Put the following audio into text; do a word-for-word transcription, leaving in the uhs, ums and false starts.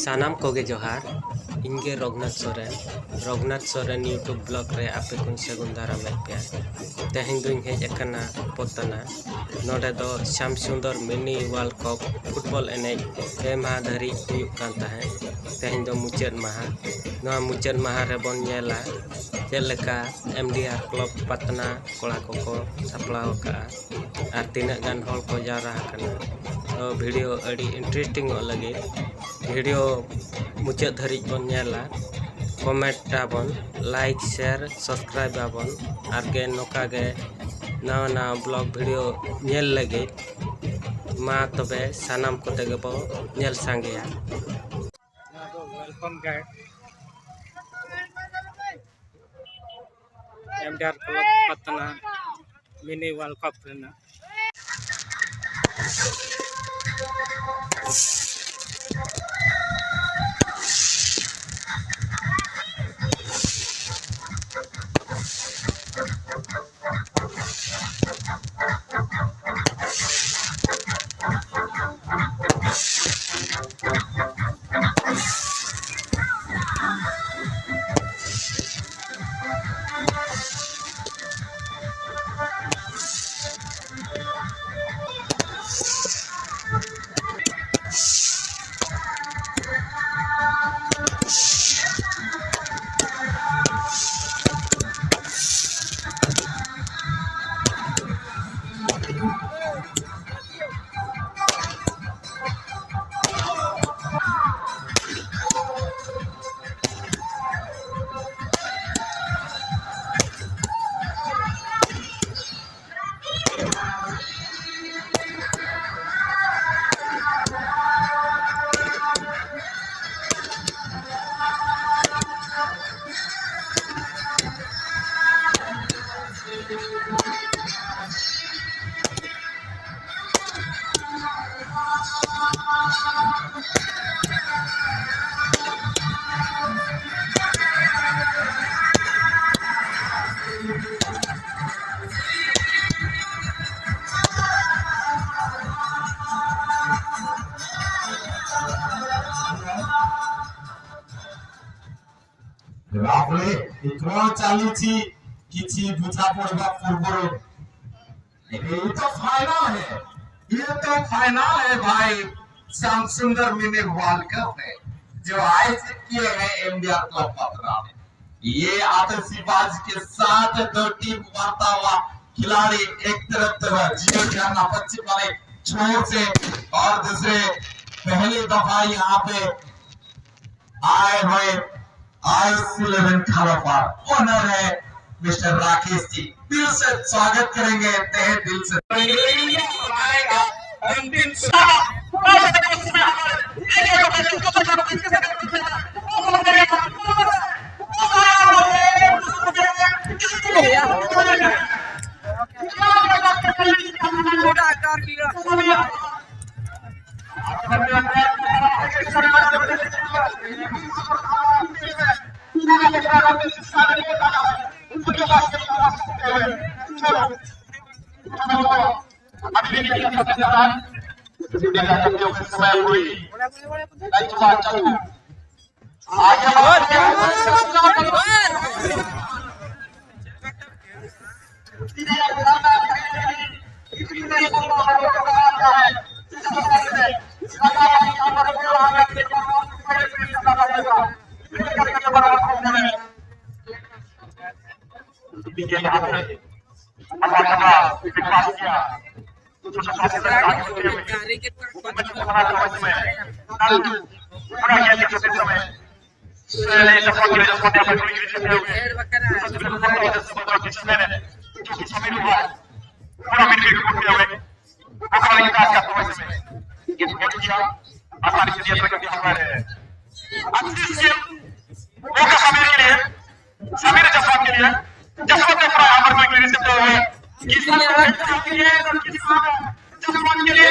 ᱥᱟᱱᱟᱢ ᱠᱚᱜᱮ ᱡᱚᱦᱟᱨ᱾ ᱤᱧ ᱜᱮ ᱨᱚᱜᱷᱩᱱᱟᱛᱷ ᱥᱚᱨᱮᱱ᱾ ᱨᱚᱜᱷᱩᱱᱟᱛᱷ ᱥᱚᱨᱮᱱ YouTube blog ᱨᱮ ᱟᱯᱮ ᱠᱚᱧ ᱥᱟᱹᱜᱩᱱ ᱫᱟᱨᱟᱢᱮᱫ ᱯᱮᱭᱟ᱾ ᱛᱮᱦᱮᱧ ᱫᱩᱧ ᱦᱮᱡ ᱟᱠᱟᱱᱟ ᱯᱚᱛᱱᱟ᱾ ᱱᱚᱰᱮ ᱫᱚ Shyam Sundar mini World Cup football ᱮᱱᱮᱡ ᱯᱮ ᱢᱟᱦᱟ ᱫᱷᱟᱹᱨᱤᱡ ᱦᱩᱭᱩᱜ ᱠᱟᱱ ᱛᱟᱦᱮᱸᱫ᱾ ᱛᱮᱦᱮᱧ ᱫᱚ ᱢᱩᱪᱟᱹᱫ ᱢᱟᱦᱟ᱾ ᱱᱚᱣᱟ ᱢᱩᱪᱟᱹᱫ ᱢᱟᱦᱟ ᱨᱮᱵᱚᱱ ᱧᱮᱞᱟ ᱪᱮᱫ ᱞᱮᱠᱟ M D R club ᱯᱟᱛᱱᱟ ᱠᱚᱲᱟ ᱠᱚᱠᱚ ᱥᱟᱯᱲᱟᱣ ᱟᱠᱟᱫᱼᱟ ᱟᱨ ᱛᱤᱱᱟᱹᱜ ᱜᱟᱱ ᱦᱚᱲ ᱠᱚ ᱡᱟᱣᱨᱟ ᱟᱠᱟᱱᱟ᱾ ᱛᱚ video ᱟᱹᱰᱤ interesting ᱚᱜ ᱞᱟᱹᱜᱤᱫ video ᱢᱩᱪᱟᱹᱫ ᱫᱷᱟᱹᱨᱤᱡ ᱵᱚᱱ ᱧᱮᱞᱟ᱾ Comment ᱟᱵᱚᱱ, like, share, subscribe ᱟᱵᱚᱱ᱾ ᱟᱨ ᱜᱮ ᱱᱚᱝᱠᱟ ᱜᱮ ᱱᱟᱣᱟ ᱱᱟᱣᱟ blog video ᱧᱮᱞ ᱞᱟᱹᱜᱤᱫ ᱢᱟ ᱛᱚᱵᱮ ᱥᱟᱱᱟᱢ ᱠᱚᱛᱮ ᱜᱮᱵᱚ ᱧᱮᱞ ᱥᱟᱸᱜᱮᱭᱟ᱾ ᱱᱚᱣᱟ ᱫᱚ welcome gate, M D R club ᱯᱟᱛᱱᱟ mini World Cup ᱨᱮᱱᱟᱜ᱾ राहुल, इतना चालू थी किसी बुझा पड़वा पूर्वरो। ये तो फाइनल है, ये तो फाइनल है भाई। श्याम सुंदर मिनी वर्ल्ड कप है जो आयोजित किए हैं एमडीआर क्लब पटना में। ये आतिशबाजी के साथ दो टीम उभरता हुआ खिलाड़ी, एक तरफ तरह जीवन झरना पश्चिम वाले छोर से और दूसरे पहली दफा यहाँ पे आए हुए आईएस इलेवन खिलाफ ओनर है मिस्टर राकेश जी। दिल से स्वागत करेंगे, तहे दिल से। अंतिम समीर जसवंत के लिए, जसवंत ने पूरा यहाँ पर कोई रिलीज करते हुए किसी ने किसी ने जसवंत के लिए